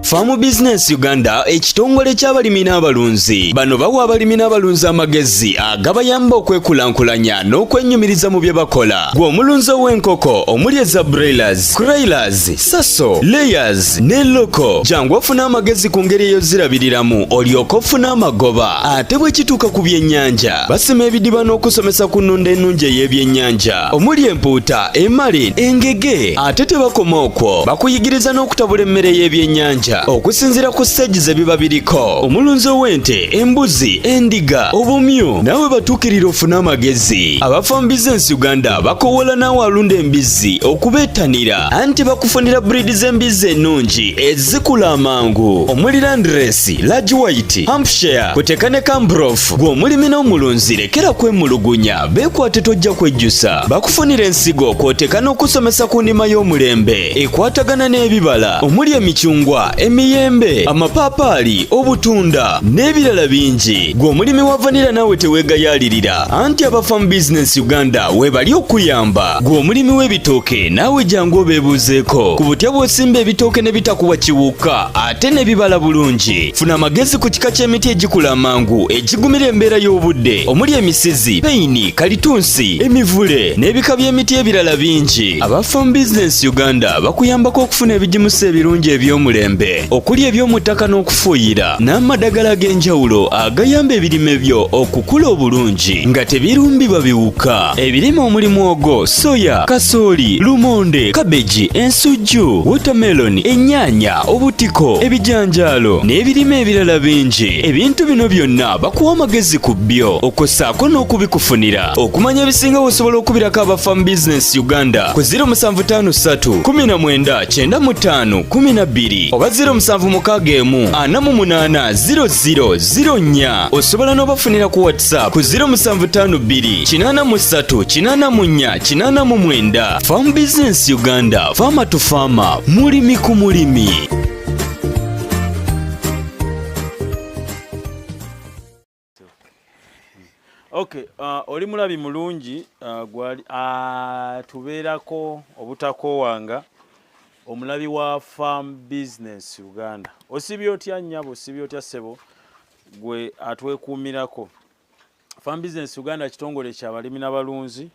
Farm Business Uganda, ekitongole ky'abalimi n'abalunzi. Bano bawa abalimi n'abalunzi amagezi agabayamba okwekulankulanya n'okwennyumiriza mu bye bakola. Gwe omulunzi ow'enkoko omuli eza broilers, kuroilers, saso, layers ne local, jangu ofune amagezi ku ngeri ey'ozirabiriramu olyoke ofune amagoba. Ate bwe kituuka ku byennyanja, basima ebidiba n'okusomesa ku nnunda ennungi ey'ebyennyanja omuli empuuta, emale, engege. Ate tebakoma okwo, bakuyigiriza n'okutabula emmere y'ebyennyanja okusinziira ku stage ze biba biriko. Omulunzi ow'ente, embuzi, endiga, obumyu, naawe batuukirira ofune amagezi. Aba Farm Business Uganda bakowoola naawe alunda embizzi okubeettanira, anti bakufunira breed z'embizzi ennungi ezikula amangu omuli Landrace, Large White, Hampshire, kuteka ne Cambrof. Gwe omulimi n'omulunzi, lekera kwemulugunya, beekwate, tojja kwejjusa. Bakufunira ensigo kw'oteeka n'okusomesa ku nnima y'omulembe ekwatagana n'ebibala omuli emicungwa, emiyembe, amapaapaali, obutunda n'ebirala bingi. Gwe omulimi wa vanilla, naawe teweegayaalirira, anti aba Farm Business Uganda weebali okuyamba. Gwe omulimi w'ebitooke, naawe jangu obeebuuzeeko ku butya bw'osimba ebitooke ne bitakuwa kiwuka ate ne bibala bulungi. Funa amagezi ku kika ky'emiti egikula amangu egigumira embeera y'obudde omuli emisizi, peyini, kalitunsi, emivule n'ebika by'emiti ebirala bingi. Aba Farm Business Uganda bakuyambako okufuna ebigimusa ebirungi eby'omulembe okuli eby'omu ttaka n'okufuuyira n'amadagala ag'enjawulo agayamba ebirime byo okukula obulungi nga tebirumbibwa biwuka. Ebirime omuli mwogo, soya, kasooli, lumonde, kabeji, ensujju, watermelon, ennyaanya, obutiko, ebijanjaalo n'ebirime ebirala bingi. Ebintu bino byonna bakuwa amagezi ku byo okwossaako n'okubikufunira. Okumanya ebisinga, osobola okubirako aba Farm Business Uganda ku 0753 19 95 12 oba 0761 48 00 04. Osobola n'obafunira ku WhatsApp ku 0752 83 84 89. Farm Business Uganda, farmer to farmer, mulimi ku mulimi. Okay, oli mulabi mulungi, gwali tubeerako obutakoowanga omulabi wa Farm Business Uganda. Osibye otya nnyabo, osibye otya ssebo, gwe atwekuumirako? Farm Business Uganda kitongole kyabalimi n'abalunzi.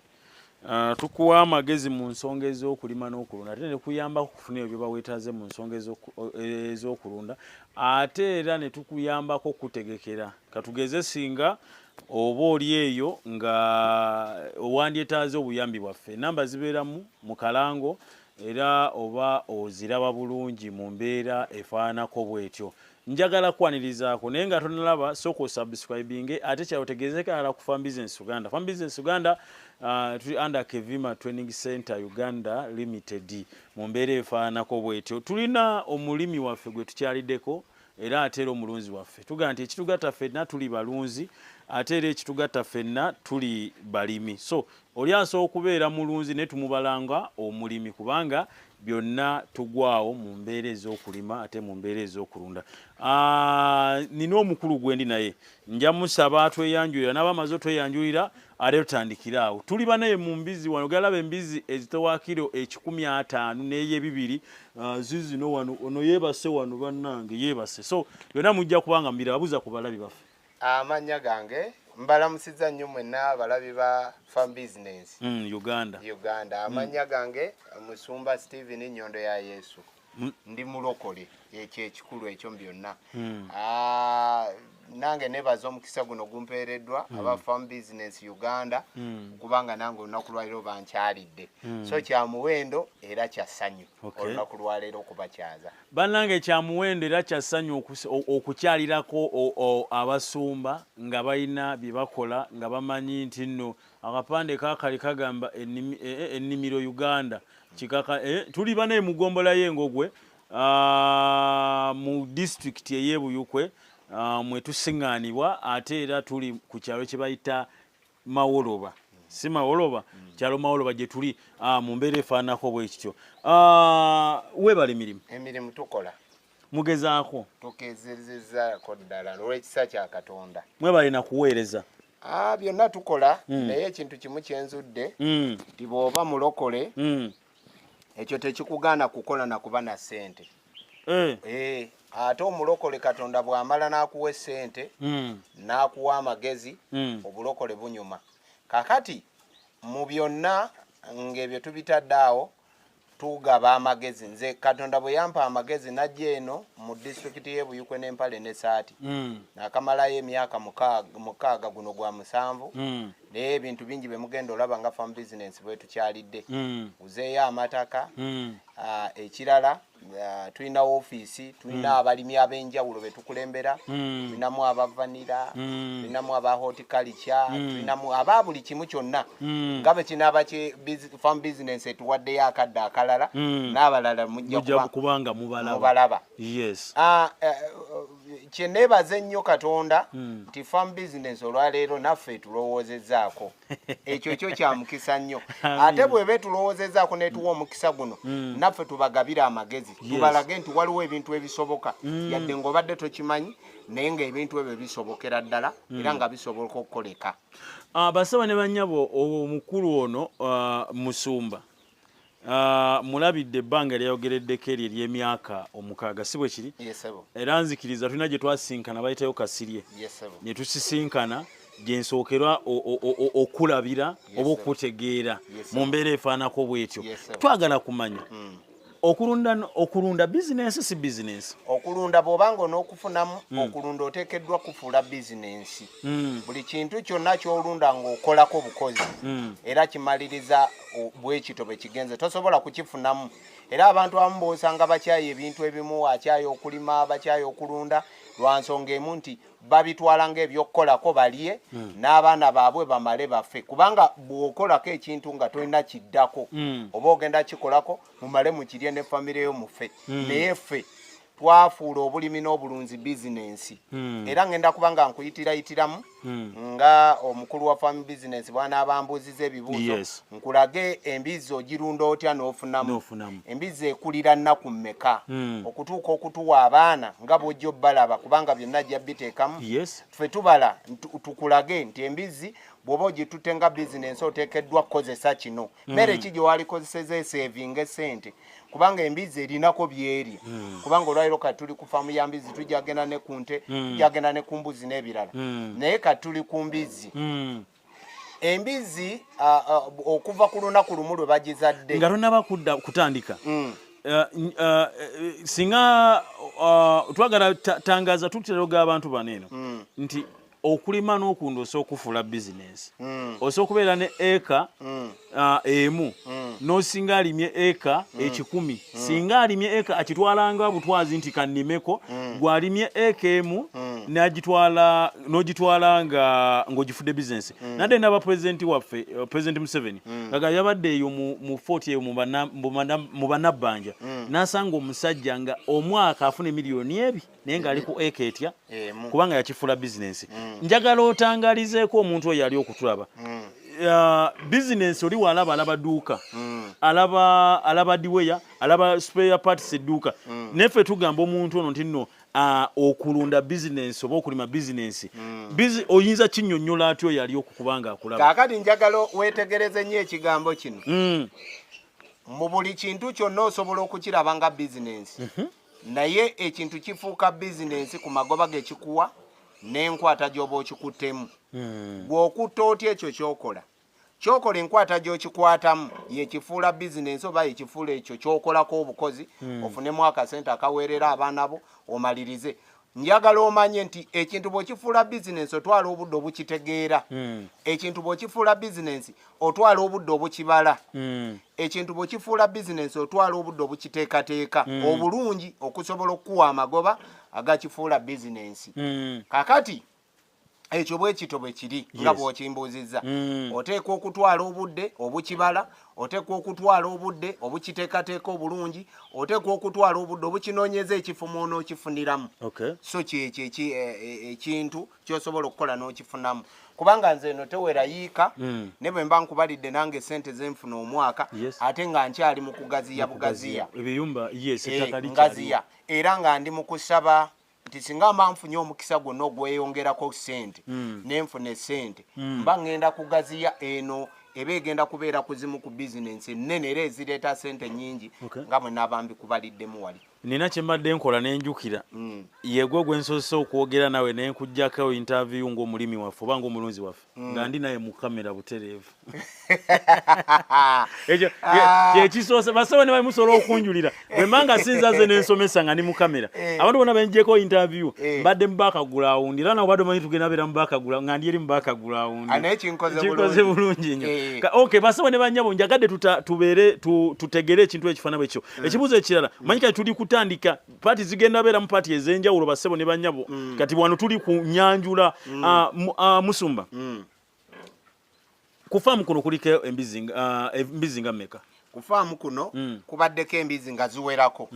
Tukuwa amagezi mu nsonga ez'okulima n'okulunda, ate ne kuyambako okufuna ebyo byoba weetaaze mu nsonga ez'okulunda, ate era ne tukuyambako okutegekera. Katugeze singa oba oli eyo nga owandyetaaze obuyambi bwaffe, enamba zibeeramu mu kalango era oba oziraba bulungi mu mbeera efaananako bwetyo. Njagala kwanirizaako, naye nga tonalaba, sooka osubscribinge, ate kyalo otegeezeko alala ku Farm Business Uganda. Farm Business Uganda, tuli under Kevima Training Center Uganda Limited. Mu mbeera efaananako bwetyo, tulina omulimi waffe gwe tukyaliddeko era ate era omulunzi waffe. Tugamba nti ekitugatta ffenna tuli balunzi, ate era ekitugatta ffenna tuli balimi. So oli asobola okubeera mulunzi naye tumubalanga omulimi, kubanga byonna tugwawo mu mbeera ez'okulima ate mu mbeera ez'okulunda. Nina omukulu gwendi naye, nja musaba atweyanjulira, n'aba amaze otweyanjulira ate tutandikire awo. Tuli banaye mu mbizi wano, galaba embizi ezitowa kiro 150 n'eyebibiri, zizino wano. Ono yeebase wano, bannange, yeebase. So byonna mujja kubanga mbirababuza ku balabi baffe. Amannya gange, mbalamusizza nnyo mwenna abalabi ba Farm Business Uganda. Uganda. Amannya gange Musumba Steven Nyondo ya Yesu. Ndi mulokole, ekyo ekikulu ekyo mu byonna. Ah, nange nebaza omukisa guno gumpeereddwa aba Farm Business Uganda kubanga nange olunaku lwaleero bankyalidde, so kya muwendo era kya ssanyu olunaku lwaleero okubakyaza. Bannange, kya muwendo era kya ssanyu okukyalirako abasumba nga balina bye bakola, nga bamanyi nti nno akapande kaakali kagamba ennimiro Uganda kikaka. Tuli banaye mu gombola y'Engogwe, mu disitulikiti ey'Ebuyukwe, mwe tusiŋŋaanibwa, ate era tuli ku kyalo kye bayita Mawoloba, si Mawoloba, kyalo Mawoloba gye tuli, mu mbeera efaananako bwe kityo. Weebala emirimu. Emirimu tukola. Mugezaako. Tukezezaako ddala olw'ekisa kya Katonda. Mwebale na kuweereza. Ah, byonna tukola, naye ekintu kimu kyenzudde nti bw'oba mulokole, ekyo tekikugaana kukola na kuba na ssente. Eh, Ate omulokole Katonda bw'amala n'akuwa essente, n'akuwa amagezi, obulokole bunyuma. Kakati mu byonna ng'ebyo tubitadde awo, tugaba amagezi. Nze Katonda bwe yampa amagezi, najja eno mu disitulikiti y'e Buyikwe n'empale n'essaati. Nakamalayo emyaka 6, guno gwa 7. Naye ebintu bingi bye mugenda olaba nga Farm Business bwe tukyalidde, uzeeyo amataka. Ekirala, tulina ofiisi, tulina abalimi ab'enjawulo be tukulembera. Tulinamu aba vanilla, tulinamu aba horticulture, tulinamu aba buli kimu kyonna. Nga bwe kinaaba Farm Business etuwaddeyo akadde akalala, n'abalala mujja mujja kubanga mubalaba. Mubalaba. Yes. Kye neebaza ennyo Katonda nti Farm Business olwaleero naffe tulowoozezzaako. Ekyo kyo kya mukisa nnyo. Ate bw'eba etulowoozezaako n'etuwa omukisa guno, naffe tubagabire amagezi, tubalage nti waliwo ebintu ebisoboka, yadde ng'obadde tokimanyi, naye ng'ebintu ebyo bisobokera ddala era nga bisoboka okukoleka. Basaba ne bannyabo, omukulu ono musumba mulabidde ebbanga lyayogereddeko eryo ery'emyaka 6, si bwe kiri? Yes ssebo. Era nzikiriza tulina gye twasisinkana, bayitayo Kasirye. Yes ssebo. Ne tusisinkana gye nsookera okulabira oba okutegeera mu mbeera efaanako bwetyo. Yes, sir. Twagala kumanya, okulunda bizinensi, si bizinensi? Okulunda, bw'obanga onookufunamu, okulunda oteekeddwa kufuula bizinensi. Buli kintu kyonna ky'olunda ng'okolako bukozi, era kimaliriza bwe kityo bwe kigenze, tosobola kukifunamu. Era abantu abamu b'osanga bakyaye ebintu ebimu, akyaye okulima, bakyaye okulunda, lwa nsonga emu nti babitwala ng'ebyokukolako balye n'abaana baabwe bamale bafe. Kubanga bw'okolako ekintu nga tolina kiddako, oba ogenda kikolako mumale mukirye ne famire yo mufe. Naye ffe twafuula obulimi n'obulunzi bizinensi. Era ngenda kuba nga nkuyitirayitiramu nga omukulu wa Farm Business bw'anaaba mbuuziza ebibuuzo, nkulage embizzi ogirunda otya n'ofunamu, N'ofunamu. embizzi ekulira nnaku mmeka okutuuka okutuwa abaana nga bw'ojja obbalaba, kubanga byonna ajja biteekamu. Ffe tubala tukulage nti embizzi bw'oba ogitutte nga bizinensi oteekeddwa kukozesa kino, mmere ki gye walikozeseza esevinga esente, kubanga embizzi erinako byerya. Kubanga olwaliro kati tuli ku faamu ya mbizzi, tujja genda ne ku nte, tujja genda ne ku mbuzi n'ebirala, naye kati tuli ku mbizzi. Embizzi okuva ku lunaku lumu lwe bagizadde. Nga tonaba kudda kutandika, singa twagala tangaza tuteraga abantu bano eno nti okulima n'okulunda osobola okufuula bizinensi, osobola okubeera ne eka emu n'osinga alimye eka 100. Singa alimye eka akitwalanga butwazi nti kannimeko, gwalimye eka emu n'agitwala n'ogitwala nga ng'ogifudde bizinensi. Nadde ndaba pulezidenti waffe, Pulezidenti Museveni, nga yabadde eyo mu fort eyo mu Bannabbanja, n'asanga omusajja nga omwaka afuna emiliyoni ebi, naye ng'ali ku eka etya? Emu. Kubanga yakifuula bizinensi. Njagala otangalizeeko omuntu oyo ali okutulaba. Bizinensi oli walaba, alaba dduuka, alaba hardware, alaba spare parts edduuka. Naye ffe tugamba omuntu ono nti nno okulunda bizinensi oba okulima bizinensi. Oyinza kinnyonnyola atya oyo ali okukubanga akulaba? Kaakati njagala weetegereze nnyo ekigambo kino. Mu buli kintu kyonna osobola okukiraba nga bizinensi, naye ekintu kifuuka bizinensi ku magoba ge kikuwa n'enkwata gy'oba okikuttemu. Bw'okutta otya ekyo kyokola, kyokola, enkwata gy'okikwatamu yekifuula bizinensi oba yekifuula ekyo kyokolako obukozi ofunemu akasente akaweerera abaana bo omalirize. Njagala omanye nti ekintu bw'okifuula bizinensi otwala obudde obukitegeera. Ekintu bw'okifuula bizinensi otwala obudde obukibala. Ekintu bw'okifuula bizinensi otwala obudde obukiteekateeka obulungi okusobola okukuwa amagoba agakifuula bizinensi. Kakati ekyo bwe kityo bwe kiri nga bw'okimbuuzizza. Oteekwa okutwala obudde obukibala, oteekwa okutwala obudde obukiteekateeka obulungi, oteekwa okutwala obudde obukinoonyeza ekifo mw'onookifuniramu. So kyekyo ekintu ky'osobola okukola n'okifunamu, kubanga nze eno tewera yiika, ne bwe mba nkubalidde nange sente zenfuna omwaka, ate nga nkyali mu kugaziya bugaziya. Ebiyumba, yes, ettaka likyaliwo. Ngaziya, era nga ndi mu kusaba nti singa mba nfunye omukisa gwonna ogweyongerako sente, nenfuna esente, mba ngenda kugaziya eno, eba egenda kubeera kuzimu ku bizinensi ennene era ezireeta sente nnyingi, nga bwe naaba mbikubaliddemu wali. Nina kyembadde nkola nenjukira yegwe gwe nsoose okwogera nawe nenkuggyako interview ng'omulimi waffe oba ng'omulunzi waffe nga ndi naye mu kamera butereevu. Ekyo kyekisoose, bassebo ne bali musobola okunjulira bwe mba nga sinzaze nensomesa nga ndi mu kamera. Abantu bonna bengyeko interview mbadde mu background, era nawe obadde omanyi tugenda beera mu background, nga ndi eri mu background. Ah, naye kinkoze Kinkoze bulungi. Bulungi nnyo. Eh. Okay, bassebo ne bannyabo, njagadde tubeere tutegere ekintu ekifaanana bwekyo. Ekibuuzo ekirala, manyi kati tuli kutandika part, zigenda beera mu part ez'enjawulo, bassebo ne bannyabo. Kati wano tuli ku nyanjula. Musumba, ku faamu kuno kuliko embizi nga mmeka? Ku faamu kuno kubaddeko embizi nga ziwerako,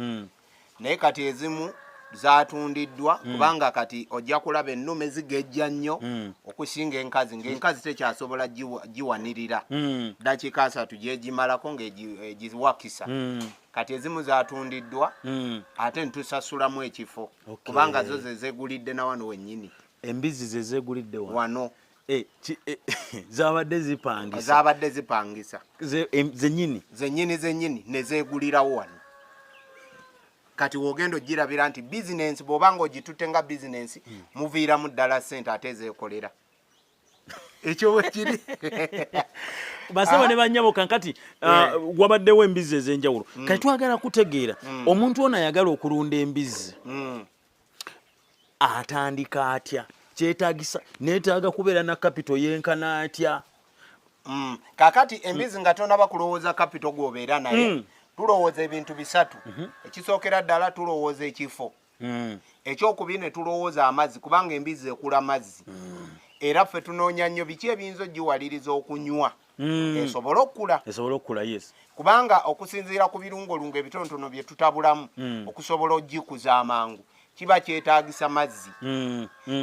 naye kati ezimu zatundiddwa, kubanga kati ojja kulaba ennume zigejja nnyo okusinga enkazi, ng'enkazi tekyasobola giwanirira dakiika 30 gyegimalako ng'egiwakisa. Kati ezimu zatundiddwa, ate ntusasulamu ekifo, kubanga zo ze zegulidde na wano wennyini. Embizi ze zeegulidde wano? Wano. Eh, zabadde zipangisa? Zabadde zipangisa. Zennyini? Zennyini, zennyini, nezeegulirawo wano. Kati wogenda ogirabira nti bizinensi bw'oba nga ogitutte nga bizinensi, muviiramu ddala ssente ate ezeekolera. Ekyo bwe kiri. Basebo ne bannyabo, kankati wabaddewo embizi ez'enjawulo. Kati twagala kutegeera, omuntu ono ayagala okulunda embizi atandika atya? Kyetagisa, neetaaga kubeera na capital yenkana atya? Kakati embizi nga tonaba kulowooza capital gw'obeera naye, tulowooza ebintu bisatu. Ekisookera ddala, tulowooza ekifo. Ekyokubiri, ne tulowooza amazzi, kubanga embizi ekula mazzi, era ffe tunoonya nnyo biki ebiyinza ogiwaliriza okunywa esobole okukula. Esobole okukula, yes. Kubanga okusinziira ku birungolungo ebitonotono bye tutabulamu okusobola ogikuza amangu, kiba kyetaagisa mazzi.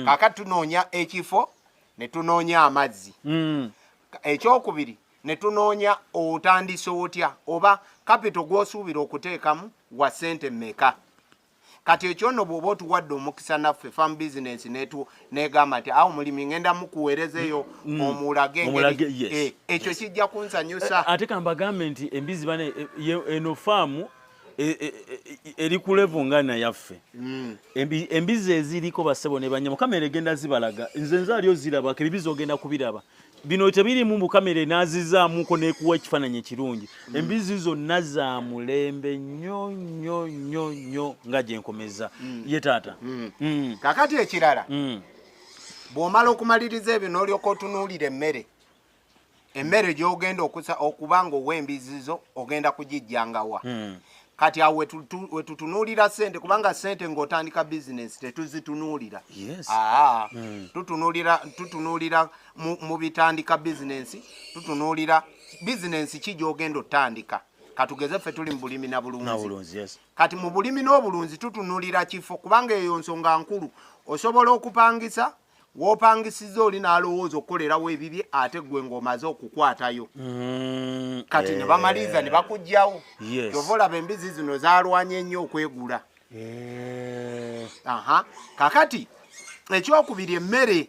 Kaakati tunoonya ekifo, ne tunoonya amazzi. Ekyokubiri, ne tunoonya otandise otya, oba capital gw'osuubira okuteekamu wa ssente mmeka. Kati ekyo nno bw'oba otuwadde omukisa naffe farm business netu negamba nti awo mulimi ngenda mukuweerezeyo omulage engeri- Omulage, yes. Eh, ekyo kijja kunsanyusa. Ate kambagambe nti embizi bane eno faamu eri ku level nga nayaffe. Embizi eziriko, bassebo ne bannyabo, kamera egenda zibalaga. Nze nzaali oziraba, ebibizi ogenda kubiraba. Bino tebirimu mu kamera enaazizaamuko n'ekuwa ekifaananyi ekirungi. Embizi zonna za mulembe nnyo nnyo nnyo nnyo nga gye nkomeza ye taata. Kakati ekirala, bw'omala okumaliriza ebyo n'olyoka otunuulira emmere, emmere gy'ogenda okuba nga owa embizi zo ogenda kugijjangawa. Kati awo wetutunuulira ssente, kubanga ssente ng'otandika bizinesi tetuzitunuulira. Aa, tutunuulira mu bitandika bizinensi, tutunuulira bizinensi ki gy'ogenda otandika. Katugeze ffe tuli mu bulimi na bulunzi. Nabulunzi, yes. Kati mu bulimi n'obulunzi tutunuulira kifo, kubanga eyo nsonga nkulu. Osobola okupangisa, w'opangisiza oli n'alowooza okukolerawo ebibye, ate gwe ng'omaze okukwatayo. Kati ne bamaliriza ne bakuggyawo. Kyova olaba embizi zino zalwanye nnyo okwegula. Aha, kakati ekyokubiri, emmere.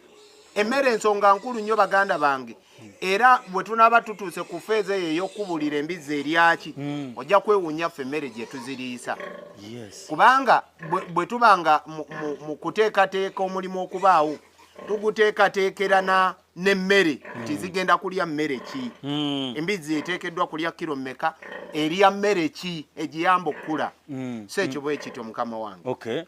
Emmere ensonga nkulu nnyo, baganda bange, era bwe tunaaba tutuuse ku phase eyo ey'okubulira embizzi eryaki, ojja kwewuunya ffe emmere gye tuziriisa. Kubanga bwe tuba nga mu kuteekateeka omulimu okubaawo, tuguteekateekera na n'emmere nti zigenda kulya mmere ki. Embizzi eteekeddwa kulya kiro mmeka, erya mmere ki egiyamba okukula? So ekyo bwe kityo, mukama wange. Okay.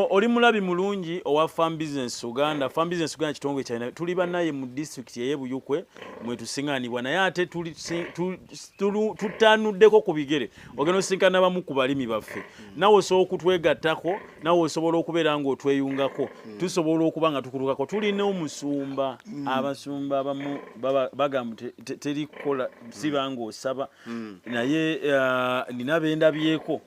Oli mulabi mulungi owa Farm Business Uganda. Farm Business Uganda kitongole kyalina, tuli bannaye mu disitulikiti ey'e Buyukwe mwetusiŋŋaanibwa, naye ate tutanuddeko ku bigere ogenda osinkana bamu ku balimi baffe. Nawe osobola okutwegattako, nawe osobola okubeera ng'otweyungako, tusobola okuba nga tukulukako. Tulina omusumba. Abasumba abamu bagamba teri kukola siba ng'osaba, naye nina bendabyeko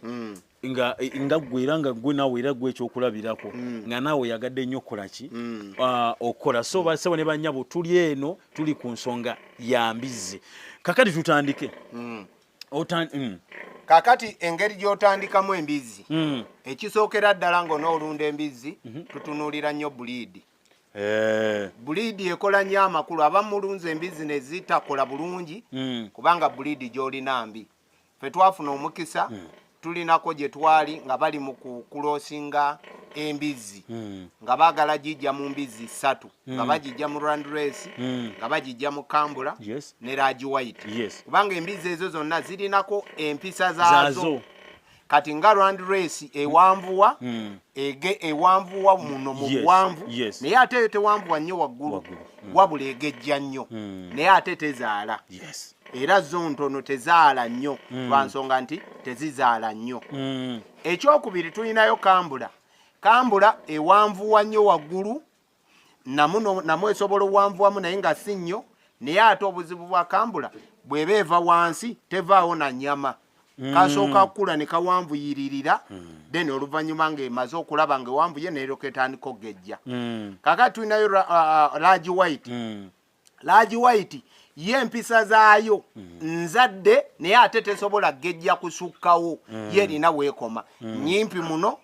nga gwe, era nga gwe naawe, era gwe ekyokulabirako, nga naawe oyagadde nnyo okukola ki? Okukola. So basebo ne bannyabo, tuli eno, tuli ku nsonga ya mbizzi. Kakati tutandike. Kakati engeri gy'otandikamu embizzi, ekisookera ddala ng'onoolunda embizzi, tutunuulira nnyo breed. Breed ekola nnyo amakulu. Abamu mulunze embizzi ne zitakola bulungi kubanga breed gy'olina mbi. Ffe twafuna omukisa. Tulinako gye twali nga bali mu kukuloosinga embizzi nga baagala gijja mu mbizzi ssatu nga bagijja mu Landrace nga bagijja mu Kambula ne Large White kubanga embizzi ezo zonna zirinako empisa zaazo. Kati nga Landrace ewanvuwa ege ewanvuwa muno mu buwanvu naye ate eyo tewanvuwa nnyo waggulu wabula egejja nnyo naye ate tezaala era zo ntono tezaala nnyo lwa nsonga nti tezizaala nnyo. Ekyokubiri tulinayo Kambula. Kambula ewanvuwa nnyo waggulu namu namu esobola owanvuwamu naye nga si nnyo, naye ate obuzibu bwa Kambula bw'eba eva wansi tevaawo na nnyama. Kasooka kukula ne kawanvuyiririra then oluvannyuma ng'emaze okulaba ng'ewanvuye neeryoka etandika okugejja. Kakati tulinayo Large White. Large White ye empisa zaayo nzadde naye ate tesobola gejja kusukkawo ye erina weekoma nyimpi muno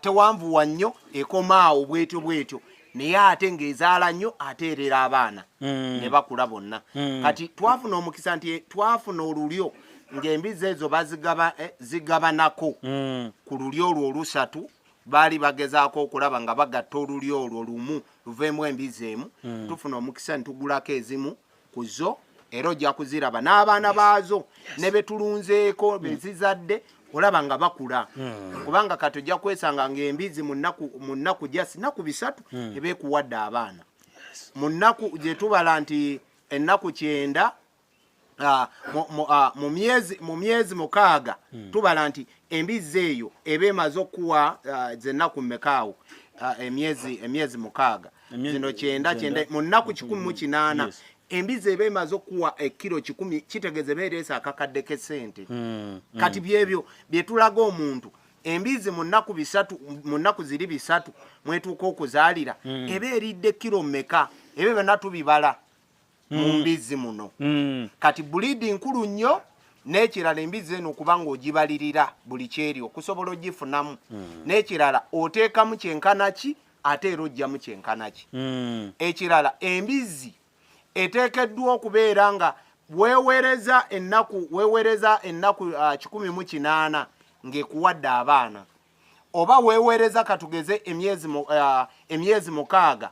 tewanvuwa nnyo ekoma awo bwetyo bwetyo naye ate ng'ezaala nnyo ate erera abaana ne bakula bonna. Kati twafuna omukisa nti twafuna olulyo ng'embizzi ezo bazigaba zigabanako ku lulyo olwo olusatu baali bagezaako okulaba nga bagatta olulyo olwo lumu luveemu embizzi emu. Tufuna omukisa ne tugulako ezimu ku zo era ojja kuziraba n'abaana baazo ne betulunzeeko bezizadde olaba nga bakula kubanga kati ojja kwesanga ng'embizzi mu nnaku just nnaku 3 eba ekuwadde abaana mu nnaku gye tubala nti ennaku 90 mu myezi 6 tubala nti embizzi eyo eba emaze okuwa zennaku mmekaawo emyezi 6 zino 90 90 mu nnaku 108 embizzi eba emaze okuwa ekiro 100 kitegeeza eba ereese akakadde k'essente. Kati byebyo bye tulaga omuntu embizzi mu nnaku 3 mu nnaku ziri 3 mwetuuka okuzaalira eba eridde kiro mmeka ebyo byonna tubibala mu mbizzi muno. Kati breed nkulu nnyo n'ekirala embizzi eno kubanga ogibalirira buli kyeri okusobola ogifunamu n'ekirala oteekamu kyenkana ki ate era ojjamu kyenkana ki. Ekirala embizzi eteekeddwa okubeera nga weewereza ennaku 108 ng'ekuwadde abaana oba weewereza katugeze emyezi 6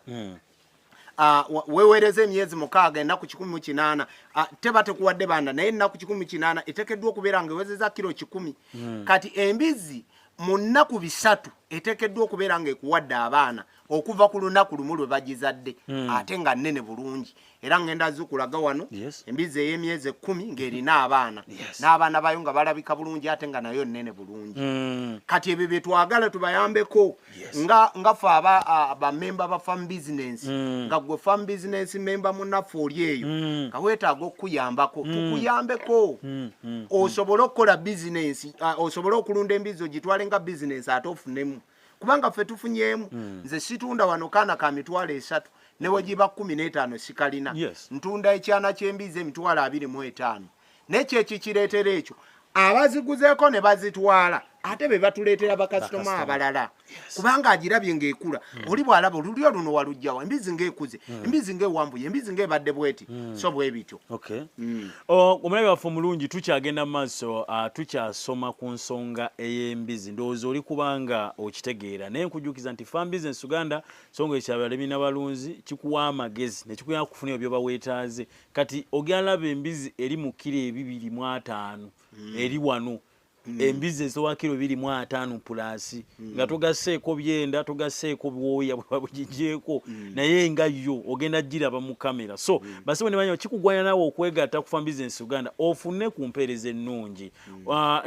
weewereza emyezi 6 ennaku 108 teba tekuwadde baana naye ennaku 108 eteekeddwa okubeera nga ewezeza kiro 100. Kati embizzi mu nnaku 3 eteekeddwa okubeera nga ekuwadde abaana okuva ku lunaku lumu lwe bagizadde ate nga nnene bulungi era ngenda zikulaga wano embizzi ey'emyezi 10 ng'erina abaana n'abaana bayo nga balabika bulungi ate nga nayo nnene bulungi. Kati ebyo bye twagala tubayambeko nga ffe bamemba ba farm business nga gwe farm business member munnaffe oli eyo nga weetaaga okukuyambako tukuyambeko osobole okukola bizinensi osobole okulunda embizzi ogitwale nga bizinensi ate ofunemu kubanga ffe tufunyeemu. Nze situunda wano kaana ka 30,000 ne bwe giba 15 sikalina. Ntunda ekyana ky'embizzi 25,000 naye kyekikireetera ekyo abaziguzeeko ne bazitwala ate be batuleetera bakasitoma abalala kubanga agirabye ng'ekula oli bw'alaba olulyo luno walugjawa embizzi ng'ekuze embizzi ng'ewanvuye embizzi ng'ebadde bweti so bwe bityo. Omulabi waffe omulungi tukyagenda mu maaso tukyasoma ku nsonga ey'embizzi ndowooza oli kubanga okitegeera naye nkujjukiza nti Farm Business Uganda songa ekyabalimi n'abalunzi kikuwa amagezi ne kikuyamba okufuna ebyo by'oba weetaaze. Kati ogenda laba embizzi eri mu kiro 250 eri wano embizzi ezisoba kiro 250 plus nga togasseeko byenda togasseeko bwoya bweba bugigyeko naye nga yo ogenda giraba mu kamera. So basebo ne banyo kikugwanya naawe okwegatta ku Farm Business Uganda ofune ku mpeereza ennungi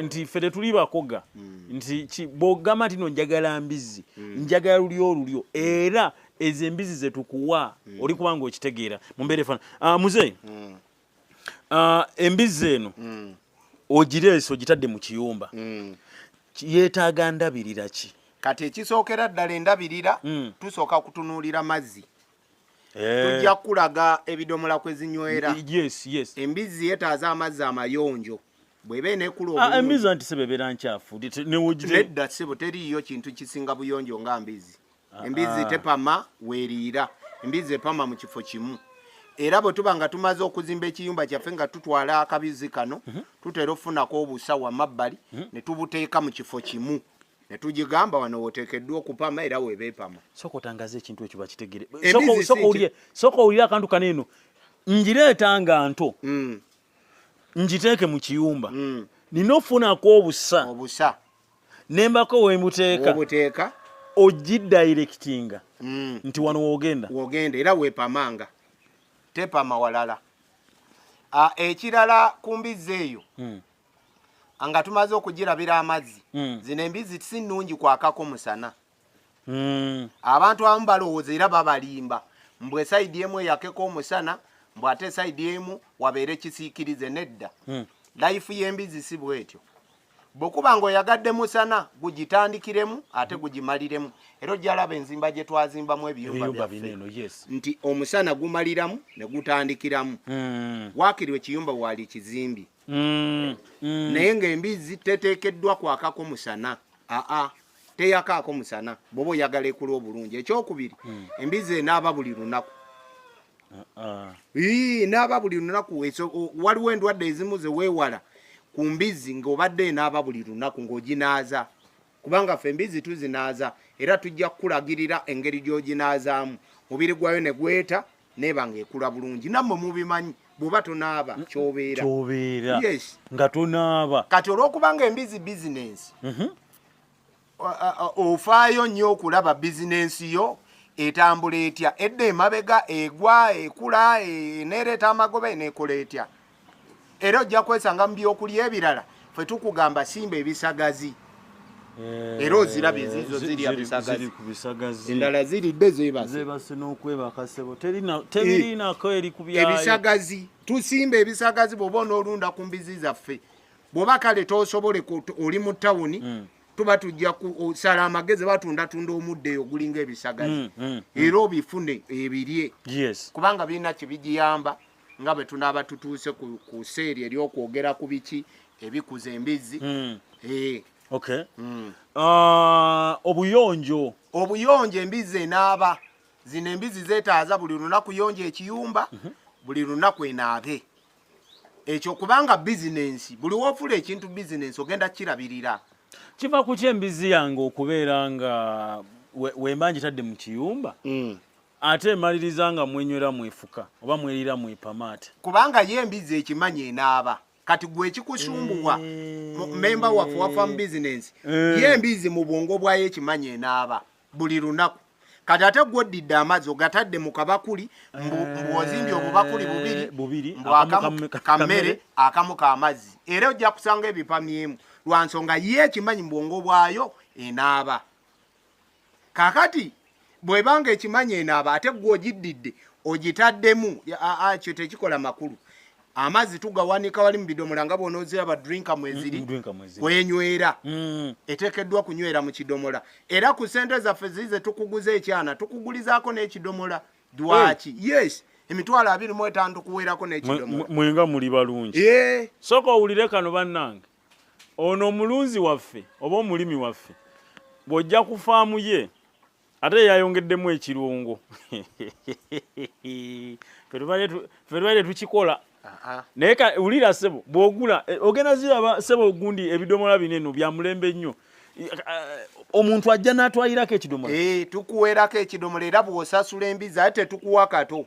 nti ffe tetuli bakoga nti bw'ogamba nti no njagala mbizzi njagala lulyo olulyo era ezo embizzi ze tukuwa oli kubanga okitegeera mu mbeera efaana. Muzeeyi embizzi eno ogireese ogitadde mu kiyumba yeetaaga ndabirira ki? Kati ekisookera ddala endabirira tusooka kutunuulira mazzi. Tujja kulaga ebidomola kwe zinywera. Embizzi yeetaaza amazzi amayonjo bw'eba eneekula obulungi. Embizzi anti sebo ebeera nkyafu nedda sebo teriiyo kintu kisinga buyonjo nga mbizzi. Embizzi tepama weeriira embizzi epama mu kifo kimu. Era bwe tuba nga tumaze okuzimba ekiyumba kyaffe nga tutwala akabizi kano, tutera okufunako obusa wamabbali ne tubuteeka mu kifo kimu ne tugigamba wano woteekeddwa okupama, era webeepama. Sooka otangaze ekintu ekyo bakitegere. Embizi Sooka si sooka owulire, sooka owulire akantu kano eno. Ngireeta nga nto, ngiteeke mu kiyumba, nina ofunako obusa, obusa, nembako wembuteeka, obuteeka, ogidirectinga nti wano woogenda. Wogenda era weepamanga, tepama walala. Ah, ekirala ku mbizzi eyo, nga tumaze okugirabira amazzi, zino embizzi si nnungi kwakako musana. Abantu abamu balowooza era babalimba mbu esayidi emu eyakeko omusana, mbu ate esayidi emu wabeere kisiikirize. Nedda. Life y'embizzi si bwetyo. Bwekuba nga oyagadde musana, gugitandikiremu ate gugimaliremu, era ojjalaba enzimba gye twazimbamu ebiyumba ebiyumba byaffe bino eno, yes, nti omusana gumaliramu ne gutandikiramu. Waakiri ekiyumba waali kizimbi, naye ng'embizzi teteekeddwa kwakako musana. Aa, teyakaako musana bw'oba oyagala ekula obulungi. Ekyokubiri, embizzi enaaba buli lunaku. Ii, enaaba buli lunaku. Waliwo endwadde ezimu ze weewala ku mbizzi ng'obadde enaaba buli lunaku ng'oginaaza, kubanga ffe embizzi tuzinaaza, era tujja kukulagirira engeri gy'oginaazaamu mubiri gwayo ne gweta neeba ng'ekula bulungi. Nammwe mubimanyi, bw'oba tonaaba kyobeera. Kyobeera. Yes. Nga tonaaba. Kati olw'okubanga embizzi bizinensi, ofaayo nnyo okulaba bizinensi yo etambula etya, edda emabega, egwa, ekula, eneereeta amagoba, eneekola etya. Era ojja kwesanga mu byokulya ebirala fe tukugamba simba ebisagazi, era ozirabye zizo zirya bisagazi. Ziri ku bisagazi. Endala ziridde, zeebase. Zebase n'okwebaka, sebo. Tebiriinako eri ku byayo. Ebisagazi, tusimba ebisagazi. Bw'oba onoolunda ku mbizi zaffe, bw'oba kale tosobole oli mu tawuni, tuba tujja kusala amagezi, batundatunda omuddo eyo gulinga ebisagazi, era obifune ebirye, kubanga birina kyebigiyamba nga bwe tunaaba tutuuse ku seeri ery'okwogera ku biki ebikuza embizzi. Eh, Okay. Ah, obuyonjo. Obuyonjo, embizzi enaaba. Zino embizzi zeetaaza buli lunaku yonja ekiyumba, buli lunaku enaabe. Ekyo kubanga bizinensi, buli woofula ekintu bizinensi ogenda kirabirira. Kiva ku ki embizzi yange okubeera nga wemba ngitadde mu kiyumba, ate emaliriza nga mwenywera mwefuka oba mwerira mwepama ate? Kubanga ye embizzi ekimanyi enaaba. Kati gwe ekikusumbuwa, memba waffe wa farm business, ye embizzi mu bwongo bwayo ekimanyi enaaba buli lunaku. Kati ate gwe oddidde amazzi ogatadde mu kabakuli, mbu ozimbye obubakuli bubiri, Bubiri, mbu akamu akamu kammere, kammere, akamu k'amazzi, era ojja kusanga ebipamyemu lwa nsonga ye ekimanyi mu bwongo bwayo enaaba. Kakati bw'ebanga ekimanyi enaaba, ate gwe ogiddidde ogitaddemu, ekyo tekikola makulu. Amazzi tugawanika wali mu bidomola nga bw'onooziraba drinker mweziri, Drinker mweziri. Kwenywera, eteekeddwa kunywera mu kidomola. Era ku sente zaffe zize tukuguza ekyana, tukugulizaako n'ekidomola. Lwaki? Yes, 25,000 tukuweerako n'ekidomola. Mwenga muli balungi. Eh, Sooka owulire kano bannange, ono omulunzi waffe oba omulimi waffe, bw'ojja ku faamu ye ate yayongeddemu ekirungo. Ffe tubadde tukikola, naye wulira ssebo, bw'ogula ogenda ziraba ssebo gundi ebidomola bino eno bya mulembe nnyo. Omuntu ajja n'atwalirako ekidomola. Eh, tukuweerako ekidomola, era bw'osasula embizzi ate tetukuwa kato.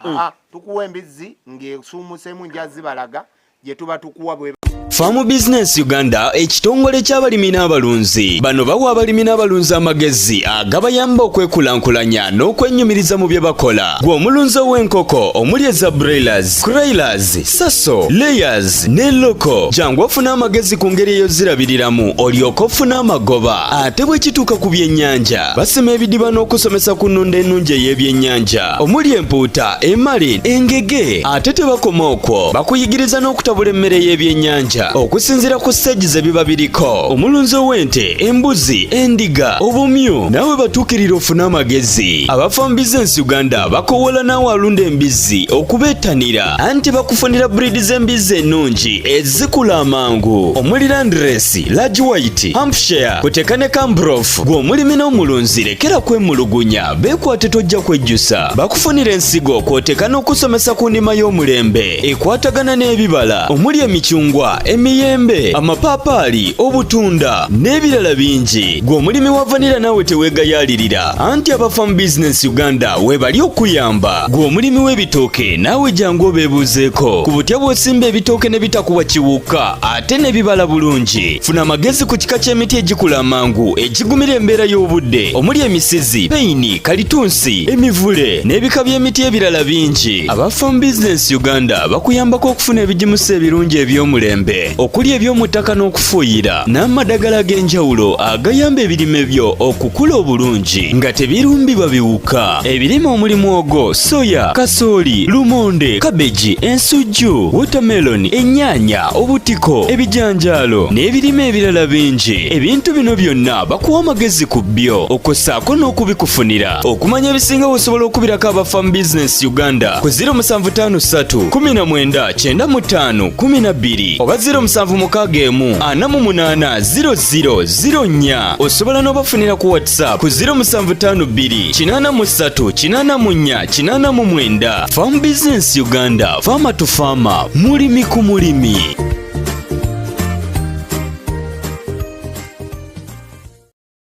Aa, tukuwa embizzi ng'esuumusemu, nja zibalaga gye tuba tukuwa bwe. Farm Business Uganda, ekitongole ky'abalimi n'abalunzi. Bano bawa abalimi n'abalunzi amagezi agabayamba okwekulankulanya n'okwennyumiriza mu bye bakola. Gwe omulunzi ow'enkoko omuli eza broilers, kuroilers, saso, layers ne local, jangu ofune amagezi ku ngeri ey'ozirabiriramu olyoke ofune amagoba. Ate bwe kituuka ku byennyanja, basima ebidiba n'okusomesa ku nnunda ennungi ey'ebyennyanja omuli empuuta, emale, engege. Ate tebakoma okwo, bakuyigiriza n'okutabula emmere y'ebyennyanja. Uganda okusinziira ku siteegi ze biba biriko. Omulunzi ow'ente, embuzi, endiga, obumyu naawe batuukirira ofune amagezi. Aba Farm Business Uganda bakowoola naawe alunda embizzi okubeettanira anti bakufunira breed z'embizzi ennungi ezikula amangu omuli Landrace, Large White, Hampshire kuteka ne Cambrof. Gwe omulimi n'omulunzi lekera kwemulugunya, beekwate tojja kwejjusa. Bakufunira ensigo kw'oteeka n'okusomesa ku ndima y'omulembe ekwatagana n'ebibala omuli emicungwa, emiyembe, amapaapaali, obutunda n'ebirala bingi. Gwe omulimi wa vanira naawe teweegayaalirira anti aba Farm Business Uganda weebali okuyamba. Gwe omulimi w'ebitooke naawe jangu obeebuuzeeko ku butya bw'osimba ebitooke ne bitakuwa kiwuka ate ne bibala bulungi. Funa amagezi ku kika ky'emiti egikula amangu egigumira embeera y'obudde omuli emisizi, peyini, kalitunsi, emivule n'ebika by'emiti ebirala bingi. Aba Farm Business Uganda bakuyambako okufuna ebigimusa ebirungi eby'omulembe okuli eby'omu ttaka n'okufuuyira n'amadagala ag'enjawulo agayamba ebirime byo okukula obulungi nga tebirumbibwa biwuka. Ebirime omuli mwogo, soya, kasooli, lumonde, kabeji, ensujju, watermelon, ennyaanya, obutiko, ebijanjaalo n'ebirime ebirala bingi. Ebintu bino byonna bakuwa amagezi ku byo okwo n'okubikufunira. Okumanya ebisinga osobola okubirako aba Farm Business Uganda ku 0753 19 95 12 oba 0761 48 00 04. Osobola n'obafunira ku WhatsApp ku 0752 83 84 89. Farm Business Uganda, farmer to farmer, mulimi ku mulimi.